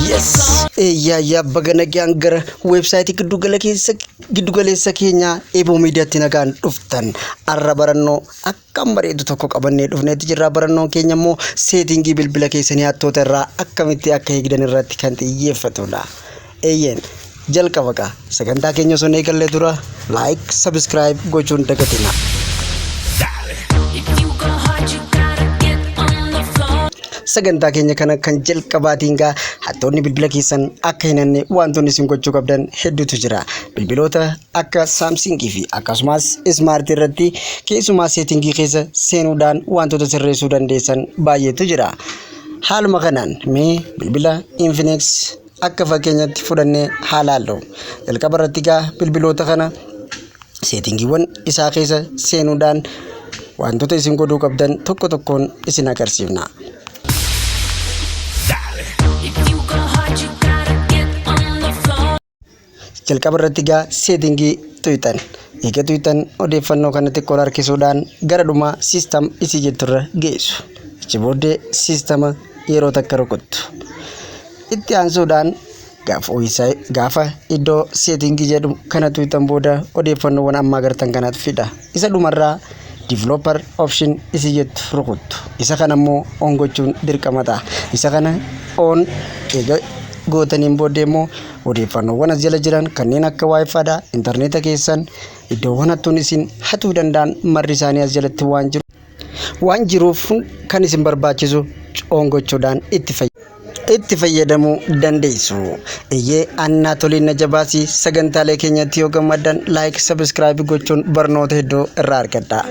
Yes! Eeyyaa yaa baga nagaan gara weebsaayitii giddugala keessa giddugaleessa keenyaa Eeboo Miidiyaatti nagaan dhuftan. Arra barannoo akkam bareedu tokko qabannee dhufneetti jirra. Barannoon keenya immoo seetingii bilbila keessanii hattoota irraa akkamitti akka eegdan irratti kan xiyyeeffatudha. Eeyyeen jalqaba kaa sagantaa keenya osoo hin eegalle dura like, subscribe gochuun dagatina. Sagantaa keenya kana kan jalqabaatiin gaa hattoonni bilbila keessan akka hin hanne wantoonni isin gochuu qabdan hedduutu jira. Bilbiloota akka Saamsingii fi akkasumas ismaartii irratti keessumaa seetingii keessa seenuudhaan wantoota sirreessuu dandeessan baay'eetu jira. Haaluma kanaan mee bilbila Infinix akka fakkeenyatti fudhannee haa laallu. Jalqaba irratti egaa bilbiloota kana seetingiiwwan isaa keessa seenuudhaan wantoota isin godhuu qabdan tokko tokkoon isin agarsiifna. Jalqaba irratti egaa seetingii tuyxan. Eega tuyxan odeeffannoo kana xiqqoo harkisuudhaan gara dhumaa siistam isii jetturra geessu. Achi booddee siistama yeroo takka rukuttu. Itti aansuudhaan gaafa iddoo seetingii jedhu kana tuyxan booda odeeffannoowwan amma agartan kanatu fida. Isa dhumarraa developer option isii jettu rukuttu. Isa kana immoo on gochuun dirqama ta'a. Isa kana on eega gootaniin booddee immoo odeeffannoowwan as jala jiran kanneen akka wifi dha, intarneeta keessan, iddoowwan hattuun isin hatuu danda'an marri isaanii as jalatti waan jiru waan jiruuf kan isin barbaachisu on gochuudhaan itti fayyadamu. Itti fayyadamuu dandeessu. Eeyyee annaa toliin na jabaasii sagantaalee keenyatti yoo gammaddan like, subscribe gochuun barnoota hedduu irraa argadha.